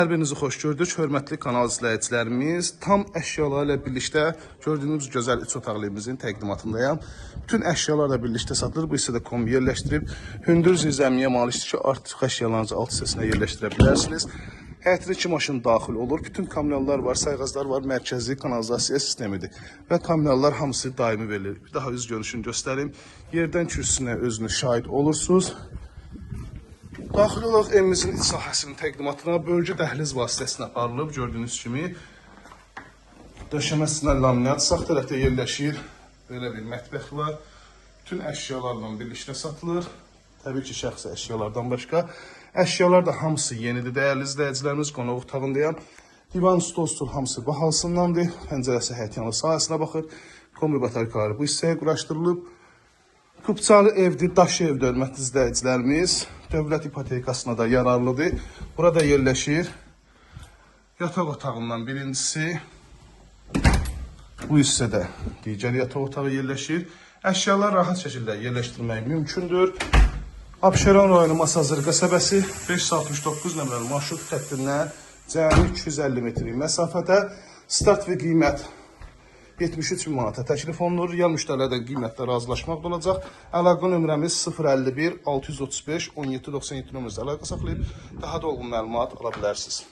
Hər birinizi xoş gördük, hörmətli kanal izləyicilərimiz. Tam əşyalarla birlikdə gördüyünüz gözəl 3 otaqlı evimizin təqdimatındayam. Bütün əşyalarla birlikdə satılır. Bu hissədə kombi yerləşdirib, hündür zirzəmiyə malikdir ki, artıq əşyalarınızı alt hissəsinə yerləşdirə bilərsiniz. Həyətinə 2 maşın daxil olur. Bütün kommunallar var, sayğaclar var, mərkəzi kanalizasiya sistemidir. Və kommunallar hamısı daimi verilir. Bir daha üz görünüşünü göstərim. Yerdən kürsüsünə özünü şahid olursunuz. Daxil olaq evimizin iç sahəsinin təqdimatına, bölgə dəhliz vasitəsilə aparılıb, gördüyünüz kimi. Döşəməsinə laminat, sağ tərəfdə yerləşir. Belə bir mətbəx var. Bütün əşyalarla birlikdə satılır. Təbii ki, şəxsi əşyalardan başqa. Əşyalar da hamısı yenidir, dəyərli izləyicilərimiz. Qonaq otağındayam. Divan, stol, stul hamısı bahalısındandır. Pəncərəsi həyətyanı sahəsinə baxır. Kombi batarkaları bu hissəyə quraşdırılıb. Kupçalı evdir, daş evdir, hörmətli izləyicilərimiz. Dövlət ipotekasına da yararlıdır. Burada yerləşir yataq otağından birincisi. Bu hissədə digər yataq otağı yerləşir. Əşyalar rahat şəkildə yerləşdirmək mümkündür. Abşeron rayonu Masazır qəsəbəsi 569 nömrəli marşrut xəttindən cəmi 250 metrik məsafədə start və qiymət 73 min manata təklif olunur. Real müştərilərdən qiymətdə razılaşmaq da olacaq. Əlaqə nömrəmiz 051 635 17 97 nömrəsi, əlaqə saxlayıb daha dolğun məlumat ala bilərsiniz.